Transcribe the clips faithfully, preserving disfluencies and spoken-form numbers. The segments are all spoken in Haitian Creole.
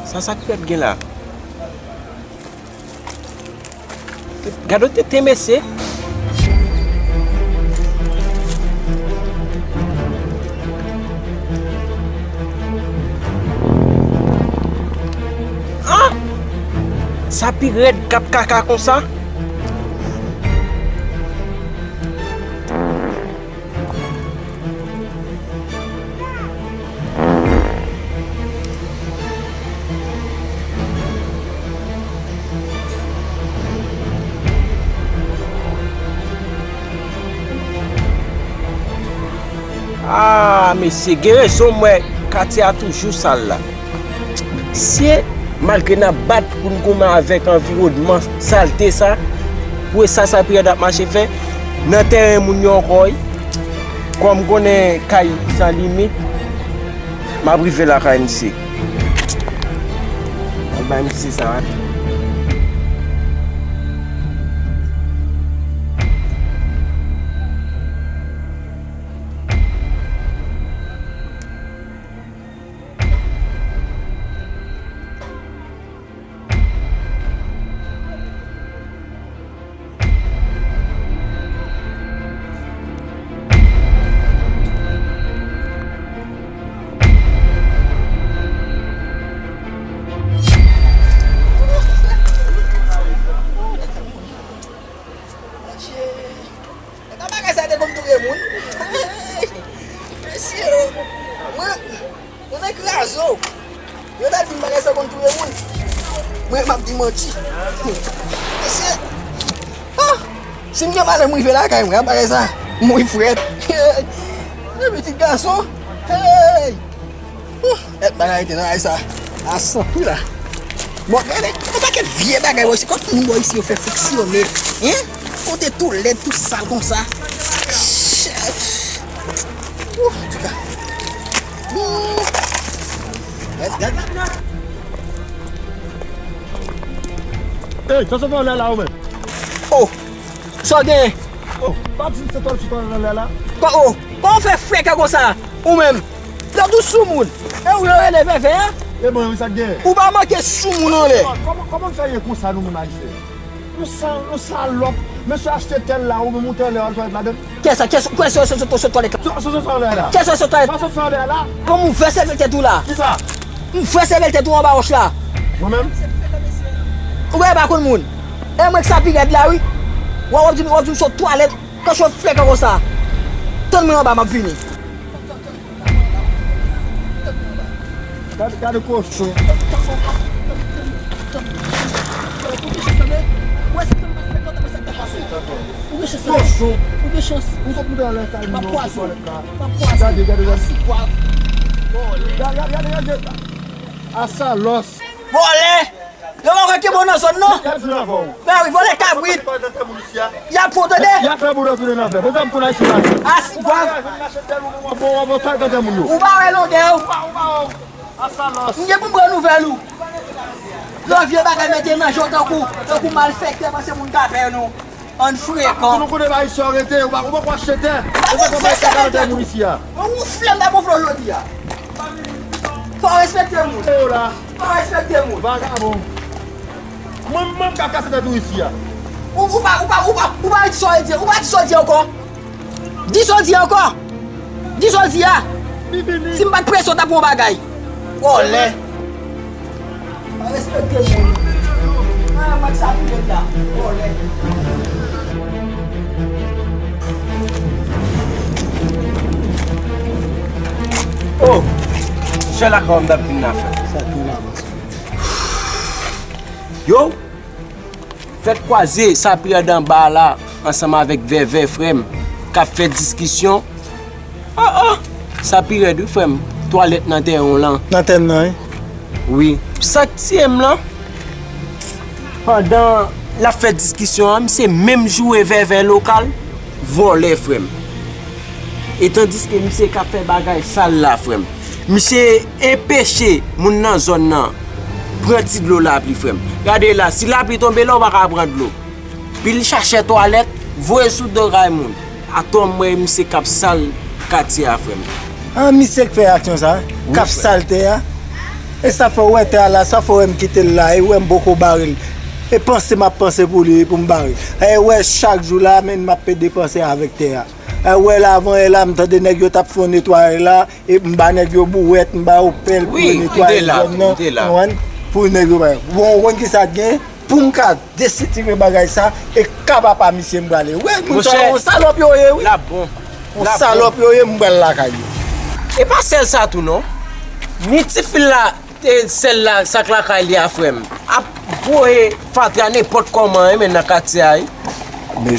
Sa Sapirèd gen la? Gade yon tenten mesye. Ah! Sapirèd k ap kaka konsa? Ah, mesye, gen rezon m wè katye a toujou sal la. Mesye, malgre n ap bat pou n goumen avèk anviwònman salte sa, pou e sa Sapirèd ap mache fè nan tèren moun yo ankò, wi. Kòm m konnen kay san limit, m ap rive lakay misye. M ap bay misye sa. Epa bagay sa te konn touye moun. Mesye, mwen, mwen te kraze w. Yo ta di m bagay sa konn touye moun. Mwen, m ap di manti. Mesye, ah, si m gen malè, m rive lakay mwen, bagay sa, m wi frèt. Pitit gason, hey! Ouh, et bagay te nan ay sa. A san pri la. Bon, gade, yon pakèt vye bagay, wè, se kot moun bò isi yo fè fonksyone. Hein? Kote tou lèd, tou sal konsa. Chèf. Ouh, antouka. Ouh. Gade, gade. Hey, sa sot anlè la, ou menm? Oh, sa w gen? Oh, pa di m se tòl sot anlè la. Kò, oh, kò w fè frèkè konsa, ou menm? Lòt ou sou moun. E ou yo rele vèvè a? E mwen, wi, sa k gen? Ou pa manke sou moun anlè. Kòman, kòman, kòman sa ye konsa nou menm Ayisyen? Nou sa, nou salòp. Mesye achte tèl la, ou menm ou tèl lè al twalèt ladann. Kiyès sa? Kiyès, kiyès sot, sot, sot twalèt la? Sot, sot, sot twalèt la. Kiyès sot twalèt? Pa sot twalèt la. Kòman ou vè sèvèl tèt ou la? Kisa? M vè sèvèl tèt ou anba wòch la. Mwen menm? Ou wè pa konn moun. E mwen k sa pi rèd la wi. Wè w ap di m, w ap di m sot twalèt. Kòchon frèkè konsa. Tann mwen anba, m ap vini. Gade, gade kochon. Ou gen chans, tande. Ou gen chans, tande. Kochon. Ou gen chans. Ou sot moutre anlè kay moun yo, sou twalèt la. M ap pwaze. Gade, gade, gade. Gade, gade, gade, gade. Asalòs. Vòlè! Yo pa kwè ke bon nan zòn nan. Mè wi, vòlè kabrit. Y ap pran tande. Y ap fè boudò tounen nan fè. Bon, fè m konn Ayisyen la. Asigwav. Bon, bon, bon, fè gade moun yo. Ou pa wè longè w. M gen pou m pran nouvèl ou. Yon vye bagay mete nan je w tankou, tankou malfektè, panse moun ka pè nou. Ann frekan. Pou nou konnen bay sa rete, ou pa, ou pa ko achte tè. Ou pa ko bay tè nan tè moun isi a. Ou flèm nan gonfle jodi a. Fò respekte moun. E yo la. Fò respekte moun. Vagabon. Mwen menm ka kase tèt ou isi a. Ou, ou pa, ou pa, ou pa, ou pa di sa w di, ou pa di sa w di ankò. Di sa w di ankò. Di sa w di a. Si m pa t prese w t ap yon bagay. Vòlè. Pa respekte moun. Ah, Max ap vin la. Vòlè. Oh! Chè lakay w m t ap vin la, frè. Sa k gen la, bòs? Yo! Fèt kwaze, sa Pierre anba la, ansanm avèk Vèvè, frè m, k ap fè diskisyon. Oh, oh! Sa pi rèd, wi, frè m. Twalèt nan tèren w lan. Nan tè n nan, wi. Wi. Sa k tiye m lan, pandan l ap fè diskisyon an, misye menm joure Vèvè lokal, vòlè, frè m. E tandiske misye k ap fè bagay sal la, frè m. Misye enpeche moun nan zòn nan pran ti dlo lapli, frè m. Gade la, si lapli tonbe la, ou pa ka pran dlo. Pil chachè twalèt, voye sou do kay moun. Atò m wè misye k ap sal katye a, frè m. Ah, misye k fè aksyon sa, k ap sal tè a. E sa fè w wè tè a la, sa fè w wè m kite l la, e w wè m poko bare l. E panse m ap panse pou li, pou m bare l. E w wè chak jou la, men m ap pede panse avèk tè a. E w wè la, avan yè la, m tande nèg yo t ap fè yon netwayaj la, e m ba nèg yo bouwèt, m ba yo pèl pou yo netwaye zòn nan, ou konprann? Pou nèg yo bay. Bon, ou konn ki sa t gen? Pou m ka desitire bagay sa, e ka papa misye m prale. Wi, moun sa yo, yon salòp yo ye, wi. L ap bon. Yon salòp yo ye, m pral lakay yo. E pa sèl sa tou non. Ni tifi la, e sèl la, sa k lakay li a, frè m, ap voye fatra nenpòt kòman, wi, men nan katye a, wi.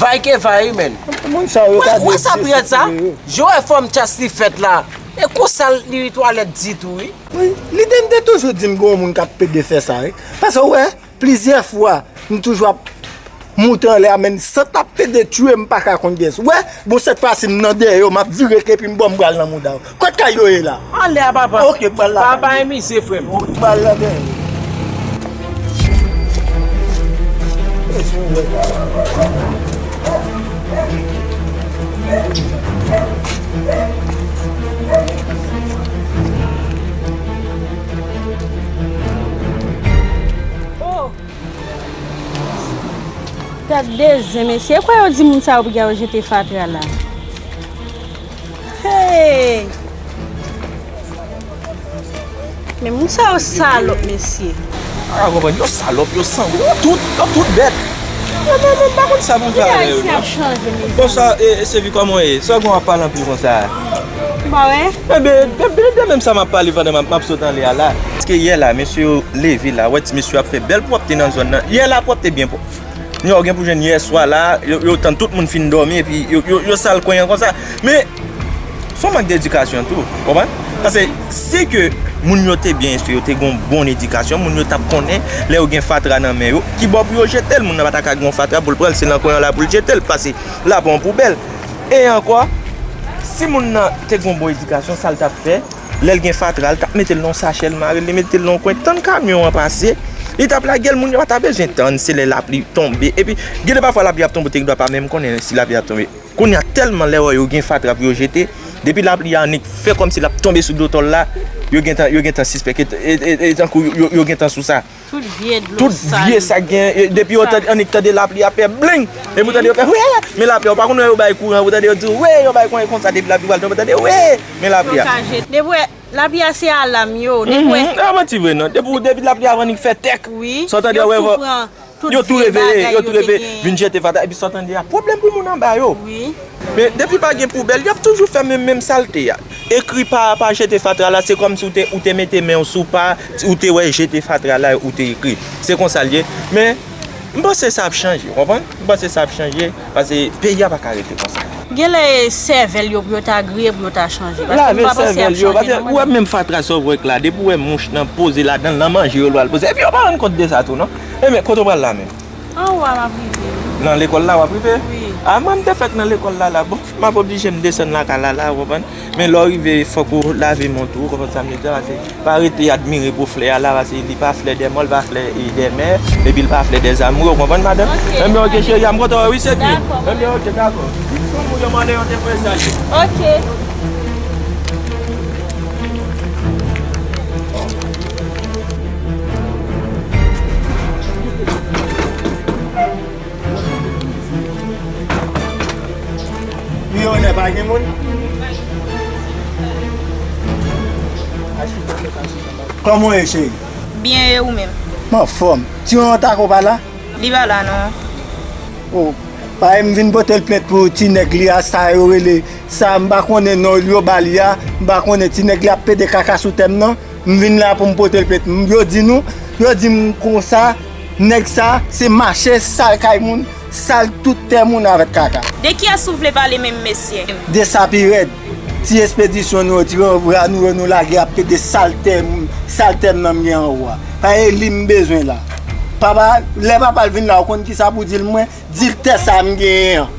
Vay ke vay, wi, men. Moun sa yo ka desitire yo. Wè sa priyad sa? Jowè fòm tchas li fèt la. E konsa li twalèt ditou, wi. Wi, lide m te toujou di m gen yon moun k ap pede fè sa, wi. Paske w wè, plizyè fwa, m toujou ap moute anlè a, men sant ap pede tchwe m pa ka konn kiyès. W wè, bon, sèt fwa si m nan dèyè yo, m ap vire k epi m bò m pral nan mouda yo. Kot kay yo ye la? Anlè a, papa. Ok, m pral la. Papa e misye, frè m. M pral la dèyè. Oh! Gad de zen, mesye. E kwa yo di moun sa yo piga yo jete fatra la? Hey! Men moun sa yo salòp, mesye. A, konprann, yo salòp, yo sangwen, yo tout, yo tout bèt. Yo, mwen, mwen pa konn sa pou m fè avè yo, non. Bon, sa, e, e, Sevi, kòman w ye? Sa w gen w ap pale anpil konsa a? Ba wè. Enben, de, de, de menm sa m ap pale pandan m ap, m ap sot anlè a la. Paske yè la, mesye yo leve la, wè ti mesye ap fè bèl pwòpte nan zòn nan. Yè la, pwòpte byen pwòp. Yo gen pou jwenn yè swa la, yo, yo tann tout moun fin dòmi, epi yo, yo, yo sal kwen an konsa. Men, se yon mank dedikasyon tou, konprann? Paske si ke moun yo te byen enstwi, yo te gen yon bon edikasyon, moun yo t ap konnen lè yo gen fatra nan men yo, ki bò pou yo jete l, moun nan pa ta ka gen yon fatra pou l pran l, se nan kwen an la pou l jete l, paske la pa yon poubèl. E ankò, si moun nan te gen yon bon edikasyon, sa l t ap fè, lè l gen fatra, l t ap mete l nan yon sachè, l mare l, li mete l nan yon kwen, tann kamyon an pase, li t ap lage l, moun yo pa ta bezwen tann, se lè lapli tonbe. Epi, gen de pafwa lapli ap tonbe, ou te gen dwa pa menm konnen si lapli ap tonbe. Kounye a, tèlman lè yo gen fatra pou yo jete, depi lapli a annik fè kòmsi l ap tonbe sou do tòl la, yo gentan, yo gentan sispèk, e, e, e, e tankou yo, yo, yo gentan sou sa. Tout vye dlo sal. Tout vye sa k gen, e, depi yo tande, annik tande lapli a fè bling, epi w tande yo fè, wi, men lapli a, ou pa konn wè yo bay kouran, ou tande yo di, wi, yo bay kouran, konsa, depi lapli pral tonbe, ou tande, wi, men lapli a. Yo ka jete. Depi w wè, lapli a se alam yo, depi w wè. Mhm, a manti vre non, depi, depi lapli a annik fè tèk, wi, sa w tande yo wè, yo tou pran tout vye bagay yo te gen. Yo tou reveye, yo tou reveye, vin jete fatra, epi sa w tande a, pwoblèm pou moun anba yo. Wi. Men depi pa gen poubèl, y ap toujou fè menm, menm salte a. Ekri pa, pa jete fatra la, se kòmsi ou te, ou te mete men w sou pa, ou te wè jete fatra la, ou te ekri. Se konsa l ye. Men, m panse sa ap chanje, w konprann? M panse sa ap chanje, paske peyi a pa ka rete konsa. Genlè e sèvèl yo pou yo ta griye, pou yo ta chanje. Paske m pa panse y ap chanje non, mwen menm. Lave sèvèl yo, paske ou wè menm fatra sa w wè k la, depi w wè mouch nan poze ladan l, nan manje yo l pral poze. Epi yo pa rann kont de sa tou non. Enben, kote w pral la menm? Anwa m ap rive. Nan lekòl la w ap rive? Wi. A, mwen m te fèk nan lekòl la la. Bon, m ap oblije m desann lakay la la, ou konprann? Men lè w rive, fòk ou lave men w tou, ou konprann sa m di w la, se pa rete admire pou flè a la, paske li pa flè dè mò, li pa flè, e, dè mè, epi li pa flè dè zamoure, ou konprann, madanm? Ok. Enben, ok, cheri, a m kontan wè w, wi, se byen. Dakò. Enben, ok, dakò. Pou moun yo mande yon te voye salye. Ok. Wi, onè, pa gen moun? Kòman w ye, cheri? Byen, e ou menm? M anfòm. Ti Ronron Tako pa la? Li pa la, non. O, paske m vin pote l plent pou ti nèg li a, sa yo rele, sa m pa konnen non yo ba li a, m pa konnen ti nèg la ap pede kaka sou tè m nan. M vin la pou m pote l plent. M, yo di nou, yo di m konsa, nèg sa, se mache sal kay moun, sal tout tè moun avèk kaka. De kiyès ou vle pale menm, mesye? De sa pi rèd. Ti espedisyon nou yo, ti ranvwa nou yo, nou lage ap pede sal tè moun, sal tè m nan m gen anwo a. Paske li m bezwen la. Papa, lè papa l vin la, ou konn kisa pou di l mwen? Di l tè sa m genyen an.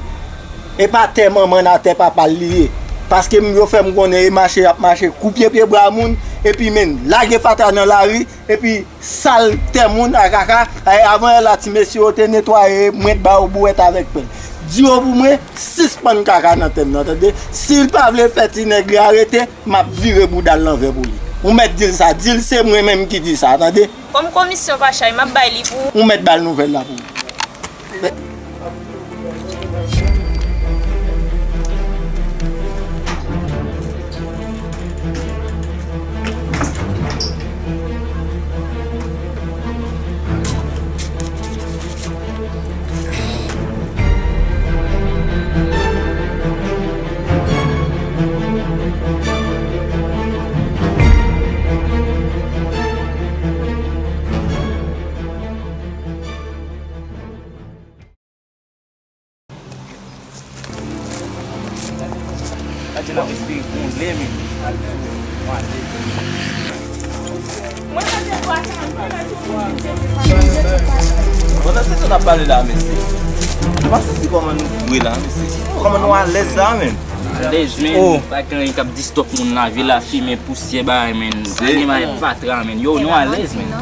E pa tè manman n a tè papa l li ye. Paske m, yo fè m konnen e mache y ap mache, koupe pye bwa moun, epi men lage fatra nan lari, epi sal tè moun a kaka. E avan yè la, ti mesye yo te netwaye, mwen t ba yo bouwèt avèk pèl. Di yo pou mwen, sispann kaka nan tè m nan, tande? Si l pa vle fè ti nèg li arete, m ap vire bouda l lanvè pou li. Ou mèt di l sa, di l se mwen menm ki di sa, tande? Kòm komisyon pa chay, m ap bay li pou ou. Ou mèt ba l nouvèl la pou ou. Gade la, mesye, gwondle, men. Pandan se tan n ap pale la, mesye. Nou pa santi kòman nou fre la, mesye? Kòman nou alèz la, men? Alèz, men. Oh. Pa gen anyen k ap distòp moun lavi la, fimen, pousyè, bagay, men. Pa gen bagay fatra, men. Yo, nou alèz, men.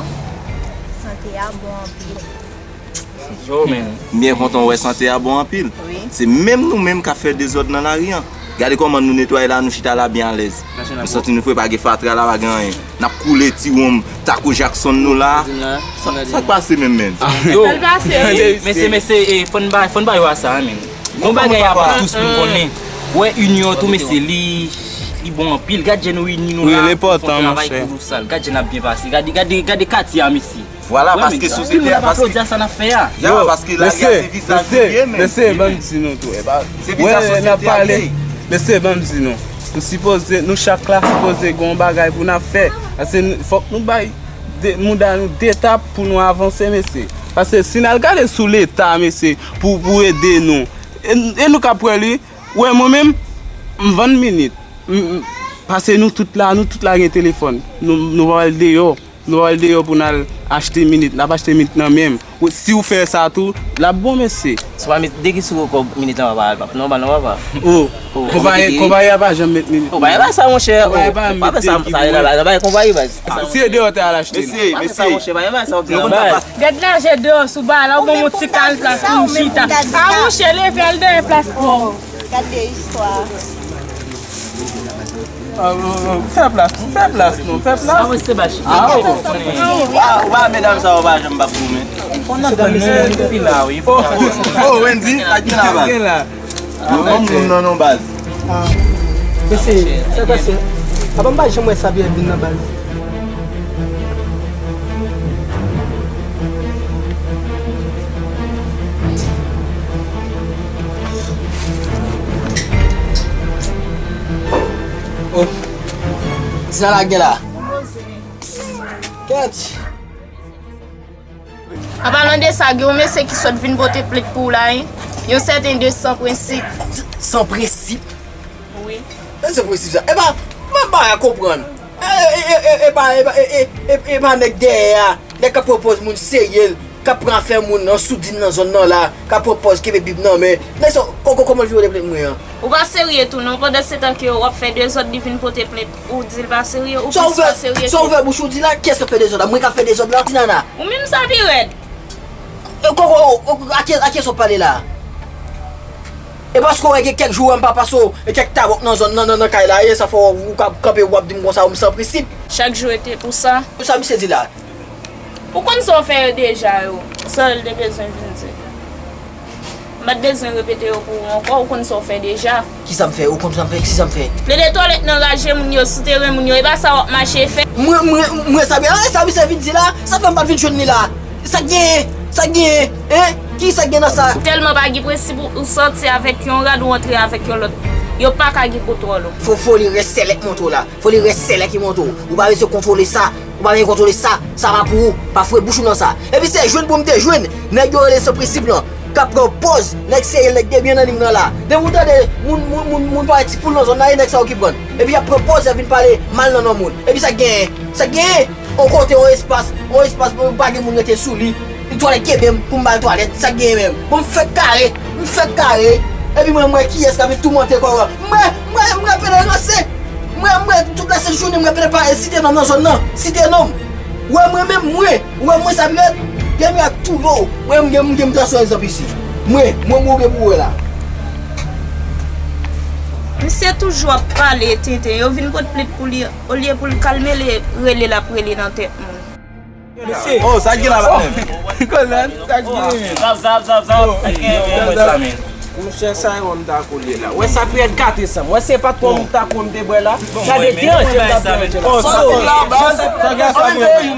Sante a bon anpil. Yo, men. M byen kontan wè sante a bon anpil. Wi. Se menm nou menm k ap fè dezòd nan lari an. Gade kòman nou netwaye la, nou chita la byen alèz. Nou santi nou fre, pa gen fatra la, pa gen anyen. N ap koule ti wonm Tako Jackson nou la. Sa, sa k pase menm, men? Yo, mesye, mesye, eh, fò n ba, fò n ba yo a sa, men. Gon bagay a pou tous pou n konnen. Wè, inyon tou, mesye, li, li bon anpil. Gad jan nou ini nou la, pou fè yon travay kolosal. Gad jan n ap byen pase. Gade, gade, gade katye a, mesye. Vwala, paske sosyete a, paske, ya, paske lari a se vizaj nou ye, men. Mesye, ban m di nou tou, e pa, se vizaj sosyete a li ye. Mesye, ban m di nou. Nou sipoze, nou chak la sipoze gen yon bagay pou n ap fè. Paske n-, fòk nou bay de, mouda nou de tap pou nou avanse, mesye. Paske si n al gade sou Leta, mesye, pou, pou ede nou, e, e nou ka pran li, wè, mwen menm, m vann minit. M, m, paske nou tout la, nou tout la gen telefòn. Nou, nou pa al deyò. Nou al deyò pou n al achte minit, n ap achte minit nan men m. Ou, si w fè sa tou, l ap bon, mesye. Si w pa met de ki sou kòb minit lan, papa, al pap. Non, pa non, papa. Oh, oh, konpayi, konpayi a pa janm met minit. Konpayi pa sa, monchè. Konpayi pa met de ki pou mwen. Konpayi pa sa, konpayi, baz. Ah, si e deyò te al achte. Mesye, mesye. Pa fè sa, monchè, pa fè sa, w ap di la. Gad lajè deyò sou ba la, ou ban m yon ti kal plas pou m chita. Ah, monchè, leve al dèyè plas pou ou. Gade istwa. Ah, fè plas, fè plas, non, fè plas. Ah, wi, se ba chita. Ah, oh. Ou pa, ou pa, medam sa yo pa janm p ap goumen. Fò n ap tann, mesye, depi la, wi. Oh, oh, Wendy, sa gen la, ba? Gen la. Ah, ban m moun nan, non, baz. Ah, mesye, sa k pase? Apa m pa janm wè Xavier vin nan, baz. Oh. Sa la gen la? Kèt. An palan de sa, gen yon mesye ki sot vin pote plent pou w la, wi. Yon sèten de San Prensip. San Prensip? Wi. E San Prensip sa? E pa, mwen pa konprann. E, e, e, e, e pa, e pa, e, e, e, e pa nèg dèyè a, nèg k ap pran pòz moun serye, k ap pran afè moun nan soudin nan zòn nan la, k ap pran pòz kenbe Bib nan men. Nèg sa, kò-, kò-, kòman l vin pote plent mwen an? Ou pa serye tou non, pandan se tan ke w ap fè dezòd, li vin pote plent, ou di l pa serye, ou plis pa serye ke. Sa w ouvè bouch ou di la, kiyès k ap fè dezòd la? Mwen k ap fè dezòd la? Di Nana. Ou menm sa pi rèd. E kòkò, a ki, a kiyès w ap pale la? E paske w wè gen kèk jou wè m pa pase w, e kèk tabòk nan zòn nan, nan, nan kay la, e sa fè w, ou ka kanpe w ap di m konsa, ou m san prensip. Chak jou e te pou sa. Sa misye di la? Ou konn sa w fè yo deja yo. Sa l te bezwen vin di. M pa t bezwen repete yo pou ou ankò, ou konn sa w fè deja. Kisa m fè? Ou konn sa m fè? Kisa m fè? Plede twalèt nan raje moun yo, sou teren moun yo, e pa sa w ap mache fè. Mwen, mwen, mwen sa byen, e sa misye vin di la, sa fè m pa t vin jwenn li la. Sa k genyen? Sa k genyen? Hein? Kisa k gen nan sa? Ou tèlman pa gen prensip, ou, ou sòti avèk yon rad, ou antre avèk yon lòt. Yo pa ka gen kontwòl ou. Fo, foli rès sèlèk monte w la. Foli rès sèlèk ki monte w. Ou pa bezwen kontwole sa. Ou pa bezwen kontwole sa. Sa pa pou ou. Pa foure bouch ou nan sa. Epi se jwenn pou m te jwenn nèg yo rele san prensip lan. K ap pran pòz nèg serye, nèg debyen nan lim nan la. Depi w tande moun, moun, moun, moun parèt ti poul nan zòn nan, e nèg sa yo ki pran l. Epi y ap pran pòz, y ap vin pale mal nan non moun. Epi sa k genyen? Sa k genyen? On kote, on espas, on espas pou pa gen moun rete sou li. Li twalèt kenbe m pou m ba l twalèt, sa k genyen menm? Bon, m fèk kare, m fèk kare. Epi mwen, m wè kiyès k ap vin toumante kò w. M wè, m wè, m wè pede ranse. M wè, m wè tout la sent jounen, m wè pede pale, site non m nan zòn nan. Site non m. Ou wè mwen menm, mwen, ou wè mwen sa pi rèd. Gen mirak toulo. Mwen, m gen, m gen, m transfè egzanp isi. Mwen, mwen, mwen, ou gen pou wè la. Misye toujou ap pale tenten, yo vin pot plent pou li, olye pou l kalme l, rele l ap rele nan tèt moun. Mesye. Oh, sa k gen la, patnè? Kolòn, sa k gen? Zap, zap, zap, zap. Monchè, sa e wè m ta koule la. Wè sa Pierre gate san m. Wè se pa twò m ta kou m te bwè la. Gade deranje m t ap deranje la. Oh, sa se la baz. Sa gen sa mwen.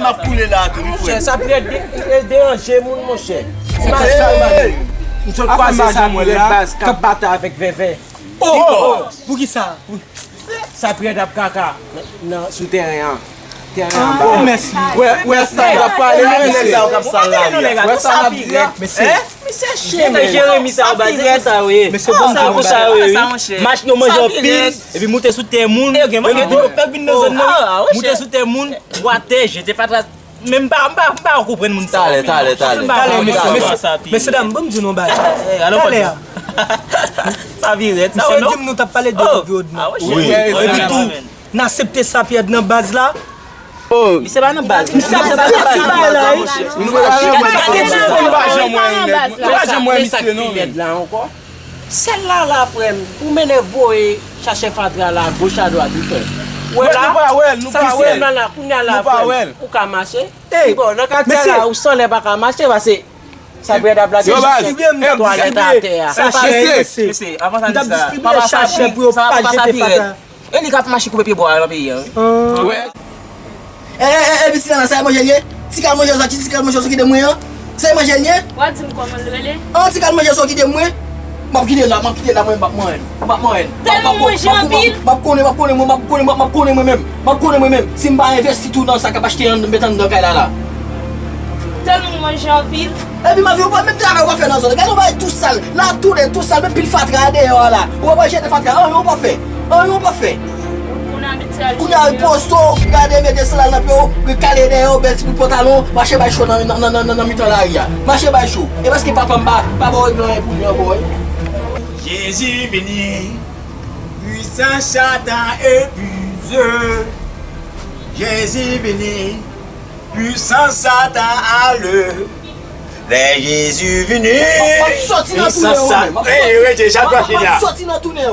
Monchè, sa Pierre de- e deranje moun, monchè. Se pa sa, baz. M sot kwaze sa Pierre baz k ap batay avèk Vèvè. Oh! Poukisa? Sa Pierre ap kaka nan, nan, sou teren an. Teren an ba. Mèsi. Wè, wè sa y ap pale, wè nèg sa yo k ap sal la. Wè sa m ap di la. Mesye, mesye Jeremi sa yo baz, se konsa yo ye. Mesye, bon, sa konsa yo ye, wi. Mach yo manje anpil, epi moute sou tè moun. Yo gen moun yo pèk vin nan zòn nan. Moute sou tè moun, bwate, jete fatra. Men m pa, m pa, m pa konprann moun sa yo. Talè, talè, talè. Talè, mesye, mesye, mesye dam, ban m di nou yon bagay. Talè a. Sa pi rèd, sa, non? Misye di m nou t ap pale de Rodman. Wi. Epi tou, n aksepte sa Pierre nan baz la. Oh. Misye pa nan baz. Misye aksepte sa bagay la, wi. Nou pa janm wè misye. Nou pa janm wè misye, non. Sèl la la, frè m, ou mennen voye chache fatra la, goch a dwat, wi, frè m. Wè la, nou pa wè l, nou pa wè l. Sa misye la, la, kounye a la, frè m, ou ka mache. Ey, bon, nan katye a la, ou sanlè pa ka mache, paske sa Pierre ap lage jis twalèt atè a. Mesye, mesye, avan sa, n ap distribiye chache pou yo pa jete fatra. E li k ap mache koupe pye bwa nan peyi a, wi. Wè. E, e, e, e, pitit la, sa e manje l ye? Ti kal manje w soti, ti kal manje w soti de mwen an. Sa e manje l ye? W a di m kòman l rele? An, ti kal manje w soti de mwen. M ap kite la, m ap kite la, mwen, m p ap manyen l. M p ap manyen l. Tèlman w manje anpil. M ap konnen, m ap konnen, mwen, m ap konnen, m ap konnen mwen menm. M ap konnen mwen menm. Si m pa envesti tou nan sa k ap achte ann, met anndan kay la, la. Tèlman w manje anpil. Epi m anvi, ou pa menm travay ou pa fè nan zòn. Gade yon bagay tou sal. La tou de tou sal, men pil fatra deyò a la. Ou pa jete fatra, anyen ou pa fè. Anyen ou pa fè. Kounye a, posto, gade, mete sandal nan pye w, kale dèyè w, bèl ti bout pantalon, mache bay cho nan, nan, nan, nan, nan mitan lari a. Mache bay cho. E paske papa m pa, pa ba w regle anyen pou li ankò, wi. Jezi vini, pwisans Satan epuize. Jezi vini, pwisans Satan ale. Lè Jezi vini, pwisans Satan. Ey, rete, sa dwa fini a.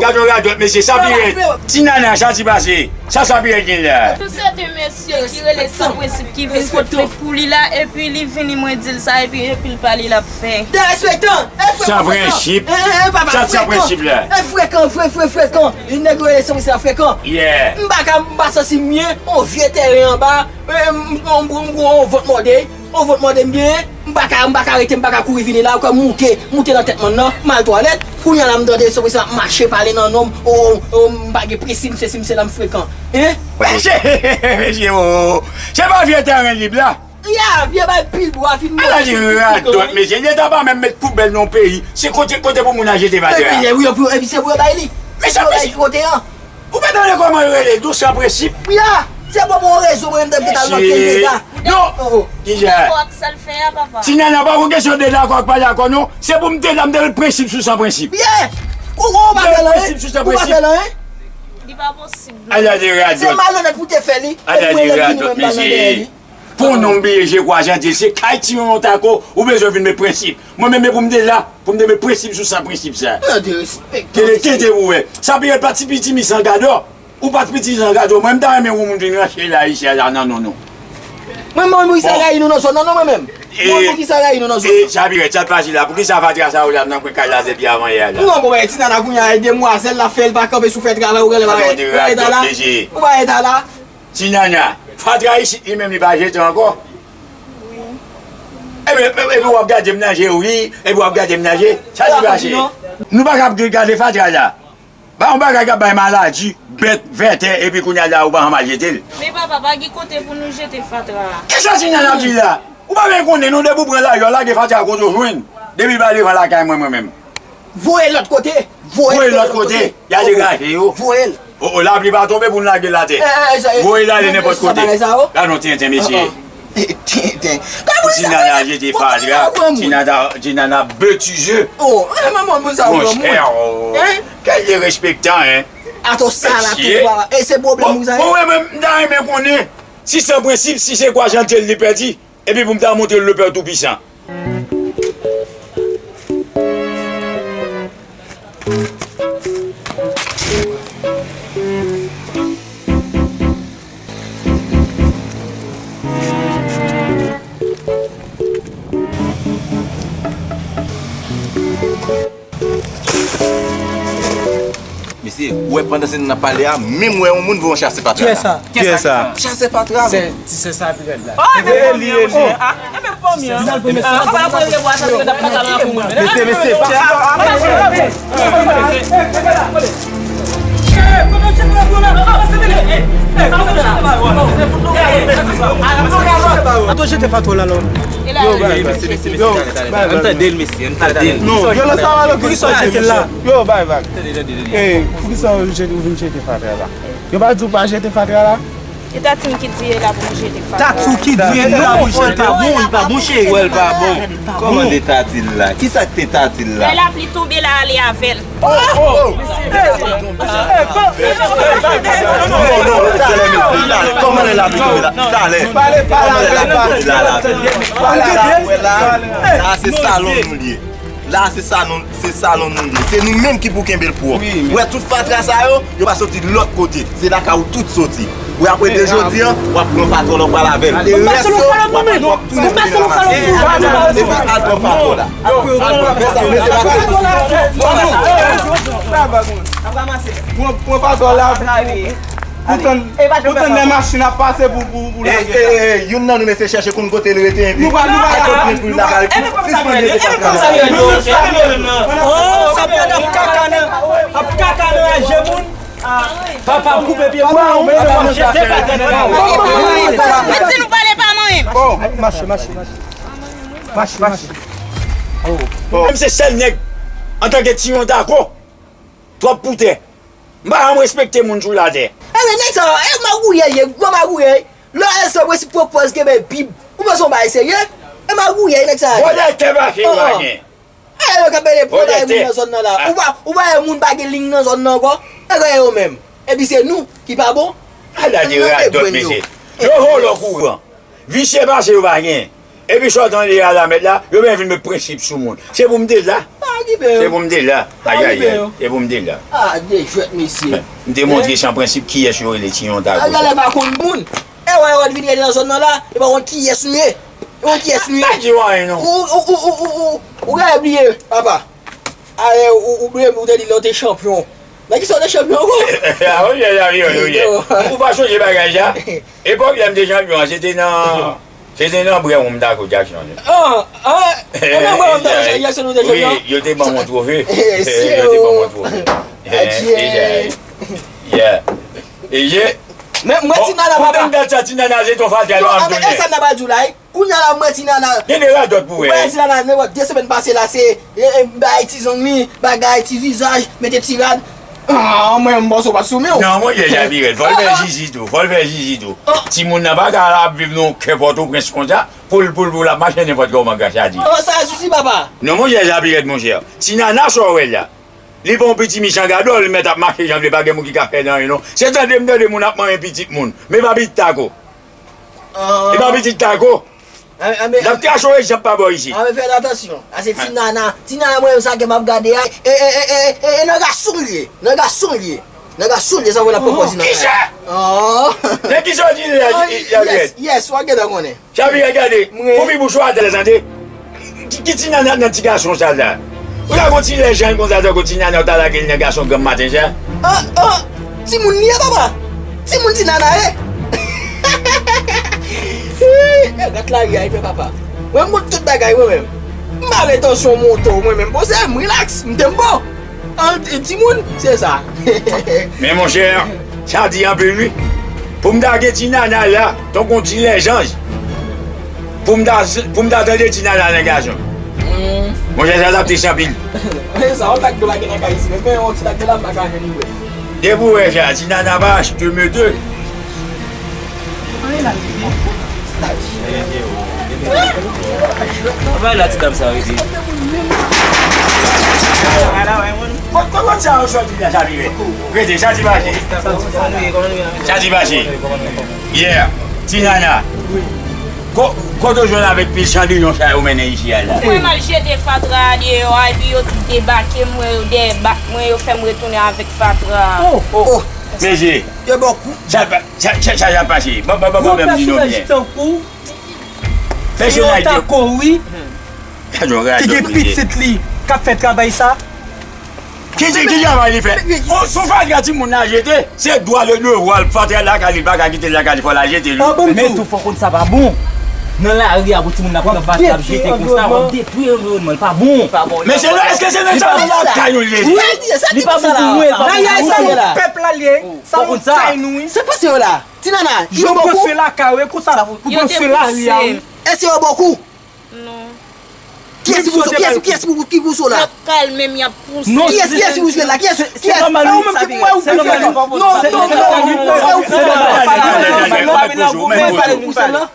Gad yon radòt, mesye, sa pi rèd. Ti nana, sa ti pase. Sa, sa pi rèd gen la. Tout se te mesye ki rele San Prensip ki vin pot plent pou li la, epi li vini, mwen di l sa, epi, epi l pale, l ap fè. Derespektan, e frekan, frekan. San Prensip. E, e, e, papa, frekan. Sa San Prensip la. E frekan, fre-, fre-, frekan. Yon nèg yo rele San Prensip la frekan. Yeah. M pa ka, m pa santi m byen, on vye tèren anba, e, m, m, m, m, on vant mòde, on vant mòde m genyen, m pa ka, m pa ka rete, m pa ka kouri vini la, ou ka moute, moute nan tèt mòn nan, m al twalèt, kounye a la m tande San Prensip ap mache pale nan non m, o, o, m pa gen prensip, m se si m se la m frekan. Hein? Mesye, mesye, o, se pa vye tèren lib la. Ya, vye bay pil bwa fin manje. Ala di radòt, mesye. Leta pa menm met poubèl nan yon peyi. Se kote, kote pou moun al jete fatra. Epi, epi, epi se pou yo bay li. Mesye, mesye. Kote an. Ou pa tande kòman yo rele l tou, San Prensip? Ya, se bon pou yon rezo, mwen menm, m te al nan kenbe la. Non. Kijan? Dakò ak sa l fè a, papa. Ti nana, pa yon kesyon de dakò ak pa dakò, non. Se pou m te la, m te met prensip sou San Prensip. Byen. Ou, ou pa fè l anyen. Prensip sou San Prensip. Ou pa fè l anyen. Li pa posib, non. Ala di radòt. Se malonèt pou te fè li. Ala di radòt, mesye. Pou nou m bliye je kwa janti, se kay ti yon tako, ou bezwen vin met prensip. Mwen menm, e pou m te la, pou m te met prensip sou San Prensip sa. Tande, respektan. Kele tete pou wè. Sa pi rèd pa ti piti mi san gadò. Ou pa ti piti mi san gadò. Mwen, m ta renmen yon moun vin ranche la, isi a la, nan non nou. Mwen, mwen, poukisa rayi nou nan zòn nan, non, mwen menm? Mwen, poukisa rayi nou nan zòn nan? E, sa pi rèd, sa t pase la. Poukisa fatra sa yo la nan kwen kay la depi avan yè la? Non, bon, men, ti nana kounye a, e demwazèl la fè l pa kanpe sou fè travay, ou genlè pa wè. Ou pa eta la? Ti nana, fatra isit li menm li pa jete ankò. Wi. Epi, epi, epi w ap gade m nan je, wi, epi w ap gade m nan je. Sa ki pase? Nou pa ka ap gade fatra la. Pa yon bagay k ap bay maladi, bèt, vètè, epi kounye a la ou pa janm al jete l. Men papa, pa gen kote pou nou jete fatra a. Kisa ti nana ap di la? Ou pa menm konnen non, depi w pran lari a, w lage fatra kote w jwenn. Depi l pa devan lakay mwen, mwen menm. Voye l lòt kote. Voye l lòt kote. Y a degaje yo. Voye l. O, o, lapli pa tonbe pou n lage l atè. Voye l ale nenpòt kote. Gade yon tenten, mesye. Tenten. Ti nana jete fatra. Ti nana, ti nana betize. O, manman moun sa yo. Monchè, o. Kèl derespektan, en. Atò sa la tou, papa. E se pwoblèm ou sa, en? Bon, mwen menm, m ta renmen konnen si San Prensip, si se kwa janti l li pèdi. Epi pou m ta montre l le Père Tout-Puissant. Wè, pandan se nou ap pale a, menm wè yon moun voye yon chase fatra la. Kiyès sa? Kiyès sa? Chase fatra. Se ti sè sa pi rèd la. Oh, e menm fanmi an, monchè. Ah, e menm fanmi an. Papa la premye bwa sa te ap pata la pou mwen. Mesye, mesye, pa. Ato jete fato la lò. Yo, bay, bay. Yo, bay, bay. Ann tande l, mesye, ann tande l. Non, yo, la sa va lò. Poukisa w jete l la? Yo, bay, bay. Tande, tande, tande. Eh, poukisa w jete, ou vin jete fatra la? Yo pa di w pa jete fatra la? E Tati m ki di e la pou m jete fatra. Tati w ki di e la pou m jete. Non, li pa bon, li pa bon, cheri. Wè, l pa bon. Kòman de Tati l la? Kisa k te Tati l la? Lè lapli tonbe la, ale avè l. Oh, oh. Non, non, talè, mesye, talè. Kòman lè lapli tonbe la? Talè. Kòman lè lapli tonbe la, la? Talè, la, wè la. La, se salon nou l ye. La, se salon, se salon nou li ye. Se nou menm ki pou kenbe l pwòp. Wi, men. Wè, tout fatra sa yo, yo pa soti lòt kote. Se lakay ou tout soti. Wè, apre de jodi an, w ap pran fatra w, w ap pral avè l. E rès yo, w ap pran tounen tounen ranmase. Epi al pran fatra w la. Al pran, fè sa, mesye, pase. Pran fatra w la. Pou tann, pou tann lè machin ap pase pou, pou, pou lage. Eh, eh, eh, youn nan nou mesye chèche konn kote l rete, epi nou pa, nou pa al konn pou l lakay. Sispann rete fatra. Oh, sa pèd ap kaka nan, ap kaka nan raje moun. Papa ap koupe pye moun. Papa ap jete fatra nan raje. Mwen di nou pale pa mwen. Mache, mache, mache. Mache, mache. Menm se sèl nèg, antanke Tiyon Tako, twòp pou tè. M pa janm respekte moun sou latè. Ebyen, nèg sa yo, e magouyè l ye, gwo magouyè. Lè w al san prensip, pwopòz kenbe Bib. Ou panse yon bagay serye? E magouyè, nèg sa yo ye. Vòlè tè mache yo pa gen. E yo k ap mete pwòblèm nan zòn nan la. Ou pa, ou pa wè moun pa gen liy nan zòn nan ankò? E gade yo menm. Epi se nou ki pa bon? Ala de radòt, mesye. Yo vòlò kouran. Visye pase yo pa gen. Epi sa w tande a la mèt la, yo byen vin met prensip sou moun. Se pou m te la. Se pou m te la. Ayayay. Se pou m te la. Ah, de jwèt, mesye. M te montre san prensip kiyès yo rele Tiyon Tako. Gade lè pa konn moun. E wè, wè, vin rete nan zòn nan la, e pa konn kiyès nou ye. E pa konn kiyès nou ye. Pa di w anyen, non. Ou, ou, ou, ou, ou, ou, ou gade bliye, papa. Ayè, ou, ou bliye, ou te di lè w te chanpyon. Nan kisa w te chanpyon ankò? Ah, wi, wi, wi, wi. Ou pa sonje bagay sa? Epòk lè m te chanpyon an, se te nan, se te nan Brewon m t ak ou, Jackson. Ah, ah, e nan Brewon m t ak Jackson ou te chanpyon? Wi, yo te ban m yon twofe. Yo te ban m yon twofe. Adye. Yeah. E je. Men, mwen, bon, Ti Nana, papa. Pou tèm dat sa, Ti Nana, se ton fatra, yo, m tounen. E sa m ta pral di w la, wi. Kounye a la, mwen, Ti Nana. Gen de radòt pou wè. Mwen, Ti Nana, nenpòt de semèn pase la, se, e, e, bay ti zong li, bagay, ti vizaj, mete ti rad. Ah, mwen, m panse w pa t sou men w. Non, monchè, Jabirèt, fò l fè zizi tou, fò l fè zizi tou. Timoun nan pa ka ap viv nan kè Pòtoprens konsa, pou l, pou l, pou l ap mache nenpòt kòman, gras a Dye. Oh, sa sousi, papa. Non, monchè, Jabirèt, monchè. Ti Nana, sa w wè la. Li pa yon piti mechan gadò, li mèt ap mache jan l vle, pa gen moun ki ka fè l anyen, non. Se tande m tande moun ap manyen pitit moun. Men pa pitit Tako. E pa pitit Tako. L ap krache w ejap pa bò isit. A, men fè atansyon. A, se Ti Nana. Ti Nana, mwen menm sa ke m ap gade a. E, e, e, e, e, e nan gason l ye. Nan gason l ye. Nan gason l ye, sa vre l ap pran pòz Ti Nana. Kisa? Oh. Men kisa w di la, Jabirèt? Yes, yes, w ap gentan konnen. Jabirèt, gade. Pou pi bouch ou atè, tande. Ki, ki Ti Nana nan ti gason sa la? Ou ta gon ti lèjanj konsa tankou Ti Nana, ou ta lage l nan gason granm maten sa? Ah, ah, timoun li ye, papa. Timoun Ti Nana ye. E rat lari a, epi papa. Mwen, m konn tout bagay, mwen menm. M pa vle tansyon monte w, mwen menm. Poze m, rilaks, m tempo. An, ti, timoun, se sa. Men monchè, sa di anpil wi. Pou m ta gen Ti Nana la, tankou yon ti lèjanj. Pou m ta, pou m ta tande Ti Nana nan gason. Monchè, sa t ap tris anpil. Men sa, yon tak dlo pa gen nan kay isi, men yon ti tak dlo la, m pa ka jwenn li vre. Depi w wè sa, Ti Nana pa achte mete. Anba la ti dam sa rete. Kot, kot, kot sa yo sòti la, sa vire? Rete, sa ti mache. Sa ti mache. Yeah. Ti Nana. Ko-, kote w jwenn avèk pil chandilyon sa yo mennen isi a la? Mwen m al jete fatra a deyò a, epi yo tout debake, m wè yo dèyè bak mwen, yo fè m retounen avèk fatra a. Oh, oh. Mesye. Yo ba w kou. Sa pa, sa, sa, sa, sa pase. Bon, bon, bon, bon, menm di nou byen. Pèsonaj de Tako, wi. Ki gen pitit li k ap fè travay sa. Ki di ki travay li fè? O, sou fatra timoun nan jete, se dwa, le devwa l, fatra lakay li, l pa ka kite l lakay li, fò l al jete l. Men tou, fò konn sa pa bon. Nan lari a, pou timoun nan pran fatra, l ap jete konsa, w ap detwi anviwònman, l pa bon. Men se nan, èske se nan jaden lakay ou li ye? Li pa bon pou mwen, li pa bon pou ou tou. Pèp la li ye. Sa yon kay nou wi. Se pa se yo la. Ti nana, yo pran swen lakay ou, e konsa pou pran swen lari a wi. E se yo bokou? Non. Kiyès ki pou sou, kiyès, kiyès ki pou, ki pou sou la? Y ap kal menm, y ap pouse. Kiyès, kiyès ki pou sou la? Kiyès, kiyès? Ou menm ki pou wè ou pou fè. Non, non,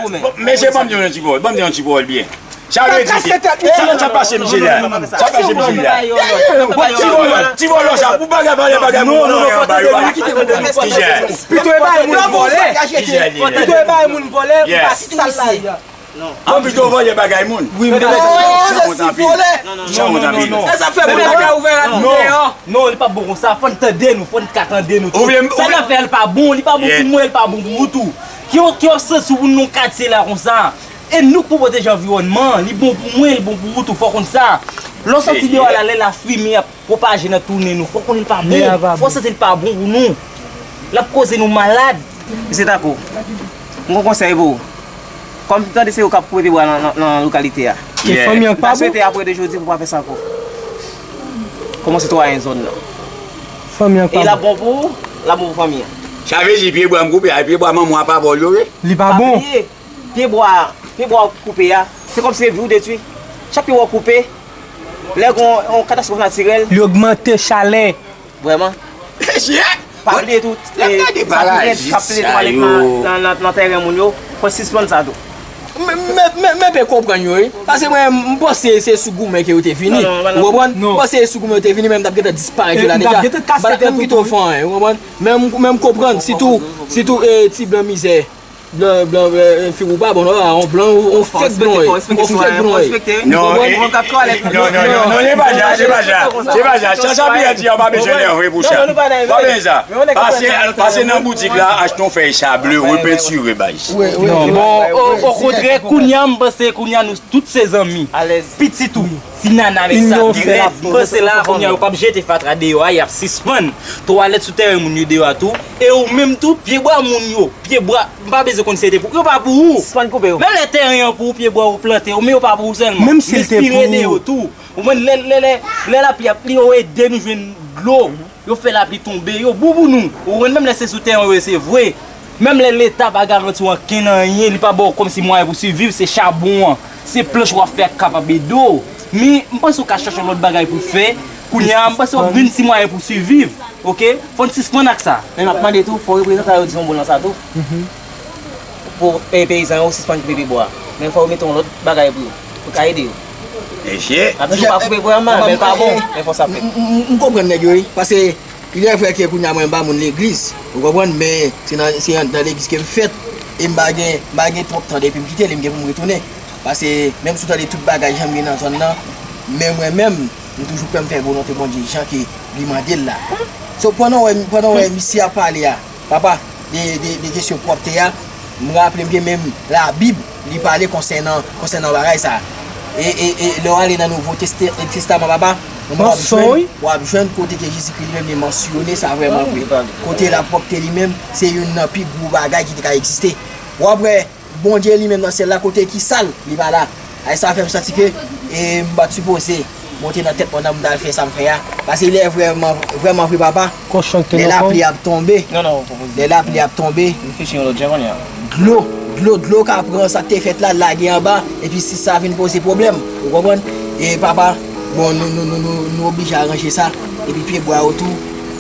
non, non. Mesye, ban m di yon ti pawòl, ban m di yon ti pawòl byen. Sa vle di ke, sa, sa pase misye la. Sa pase misye la. Ti vòlò, ti vòlò sa, pou bagay, valè bagay moun nan anba yo, pa kite moun nan. Pito e bay moun vòlè. Pito e bay moun vòlè, ou pa sal la. An pito vòlè bagay moun. Wi, men. Chan wont anpil. Chan wont anpil. E sa fè moun lakay ouvè la deyò. Non, li pa bon konsa. Fò n tande nou, fò n ka tande nou tou. Sa n ap fè a, li pa bon, li pa bon pou mwen, li pa bon pou ou tou. Ki, ki abstans pou nou katye la konsa? E nou k pou pwoteje anviwònman an, li bon pou mwen, li bon pou ou tou, fò w konn sa. Lè w sòti deyò a la, lè lafimi ap pwopaje nan tou nen nou, fò w konn li pa bon, fò w santi li pa bon pou nou. L ap koze nou malad. Mesye Tako, m gon konsèy pou ou. Kòm m tande se ou k ap koupe pye bwa nan, nan, nan lokalite a. E fanmi an k pa bon? M ta swete apre de jodi pou w pa fè sa ankò. Kòm yon sitwayen zòn nan. Fanmi an k pa bon. E l ap bon pou ou, l ap bon pou fanmi an. Sa vle di pye bwa m koupe a, e pye bwa manman w a pa ba w yo ye? Li pa bon. Pa bliye, pye bwa, pye bwa w koupe a, se kòmsi se vi w detwi. Chak pye bwa w koupe, lè gen yon, yon katastwòf natirèl. Li ogmante chalè. Vrèman. Pa bliye tou, e, sa ki rèd k ap pile twalèt nan, nan, nan, nan tèren moun yo, fò n sispann sa tou. Men, men, men, men pe konprann yo, wi. Paske mwen, m panse se sou goumen ke yo te vini. Ou konprann? M panse se sou goumen yo te vini, men m t ap gentan disparèt yo la deja. M pa t menm kite yo fè anyen, ou konprann? Men m, men m konprann, sitou, sitou, e, ti blan mizè. Blan, blan, e, figi w pa bon, non, a, yon blan, yon fake blan, wi. Yon fake blan, wi. Non, e, non, non, non, se pa sa, se pa sa. Se pa sa. Sa, sa Pierre di a, w pa bezwen nève pou sa. W pa bezwen sa. Pase, pase nan boutik la, achte yon fèy sable, repentire, baz. Non, bon, o, okontrè, kounye a, m panse, kounye a, nou tout se zanmi. Pitit ou, ti nana avèk sa, ki rèd, m panse la, kounye a, yo p ap jete fatra deyò a, y ap sispann twalèt sou tèren moun yo deyò a tou. E ou menm tou, pye bwa moun yo, pye bwa, m pa bezwen konn si se te pou, yo pa pou ou. Sispann koupe yo. Menm lè tèren an pou ou, pye bwa ou plante yo, men yo pa pou ou sèlman. Menm si l te pou ou. Respire de yo tou. Ou konprann, lè, lè, lè, lè lapli ap, yo ede nou jwenn dlo. Yo fè lapli tonbe, yo bon pou nou. Ou konprann, menm lè se sou tèren yo ye, se vre. Menm lè Leta pa garanti w ankenn anyen, li pa ba w kòmsi mwayen pou siviv, se chabon an, se planch w ap fè k kapab ede w. Men, m panse w ka chèche yon lòt bagay pou w fè. Kounye a, m panse w ap jwenn ti mwayen pou w siviv. Oke? Fò n sispann ak sa. Men m ap mande tou, fò reprezantan yo di yon mo nan sa tou. Pou, e, peyizan yo sispann koupe pye bwa. Men fò yo mete yon lòt bagay pou yo. Pou ka ede yo. Mesye. Ap di yo pa koupe bwa mal, men l pa bon. Men fò sa fèt. M, m, m, m konprann nèg yo, wi. Paske, il est vrai ke kounye a mwen m pa moun legliz. Ou konprann? Men se nan, se nan legliz ke m fèt. E m pa gen, m pa gen twòp tan depi m kite li, m gen pou m retounen. Paske, menm si w tande tout bagay jan m ye nan zòn nan, men mwen menm, m toujou kwè m fè volonte Bondye jan ke li mande l la. So, pandan w wè, pandan w wè misye ap pale a, papa, de, de, de kesyon pwòpte a, m raple m gen menm Labib, li pale konsènan, konsènan bagay sa. E, e, e lè w ale nan Nouvo Teste-, Testaman, papa, w ap jwenn, w ap jwenn kote ke Jezikri li menm li mansyone sa vrèman vre. Kote lapwòpte li menm, se youn nan pi gwo bagay ki te ka egziste. W ap wè, Bondye li menm nan syèl la, kote ki sal, li pa la. Ay sa fè m santi ke, e, m pa t sipoze monte nan tèt mwen nan m t al fè sa m fè a. Paske lè vrèman, vrèman vre, papa, lè lapli ap tonbe, lè lapli ap tonbe, dlo, dlo, dlo ka pran sa k te fèt la, lage anba, epi si sa vin poze pwoblèm, ou konprann? E papa, bon, nou, nou, nou, nou, nou oblije aranje sa, epi pye bwa yo tou,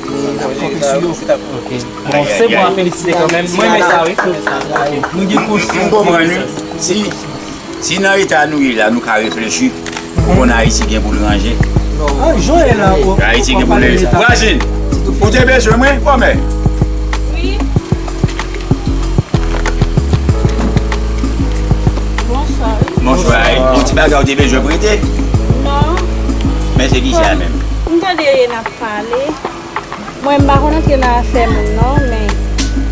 nou, n ap kanpe sou yo. Ok. Bon, se bon, a felisite kanmenm. Mwen renmen sa, wi. Nou gen kous. M konprann, wi. Si, si nan eta nou ye la, nou ka reflechi, ou konn Ayiti gen pou l ranje. Ah, Joël la, ou, Ayiti gen pou l ranje. Francine, ou te bezwen mwen, kòmè? Wi. Bonswa, wi. Bonswa, wi. Yon ti bagay ou te bezwen prete? Non. Men se ki sa menm? M tande n ap pale. Mwen, m pa konn antre nan afè moun, non, men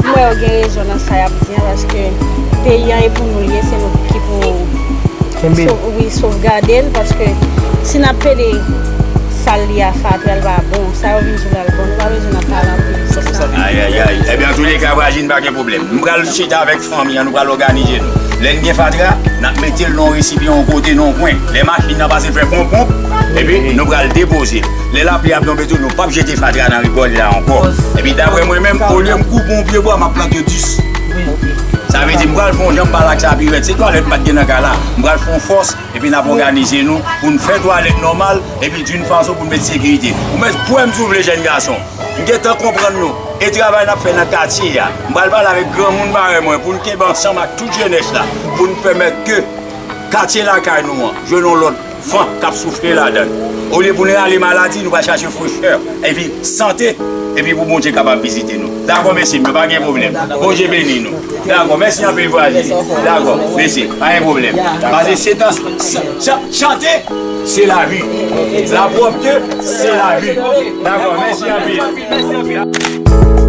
m wè yo gen rezon nan sa y ap di an, paske peyi an e pou nou l ye, se nou ki pou so-, wi, sovgade l, paske si n ap pede Sa l ye a fatra, l pa bon. Sa yo vin di w la, l bon. Nou pa bezwen ap pale anpil sou sa. Ayayay. Ebyen, antouleka, vwajin, pa gen pwoblèm. M pral chita avèk fanmi an, nou pral òganize nou. Lè n gen fatra, n ap mete l nan yon resipyan, yon kote, nan yon kwen. Lè machin nan pase, l fè ponp ponp, epi nou pral depoze l. Lè lapli ap tonbe tou, nou p ap jete fatra nan rigòl la ankò. Epi daprè mwen menm, olye m koupe yon pye bwa, m ap plante dis. Sa vle di, m pral fè yon jan m pale ak Sapirèt. Se twalèt m pa t gen nan kay la. M pral fè yon fòs, epi n ap òganize nou pou n fè twalèt nòmal, epi d'une façon pou n met sekirite. Ou mèt kwè m si w vle, jèn gason. M gentan konprann nou. E travay n ap fè nan katye a. M pral pale avèk granmoun parèy mwen pou n kenbe ansanm ak tout jenès la, pou n pèmèt ke katye lakay nou an jwenn yon lòt van k ap soufle ladan l. Olye pou n rale maladi, nou pral chache frechè, epi sante, epi pou Bondye kapab vizite nou. Dakò, mesye, men pa gen pwoblèm. Bondye beni nou. Dakò, mèsi anpil, vwajin. Dakò, mesye, pa gen pwoblèm. Pase se tan, chan- chan- chante, se lavi. Lapwòpte, se lavi. Dakò, mèsi anpil.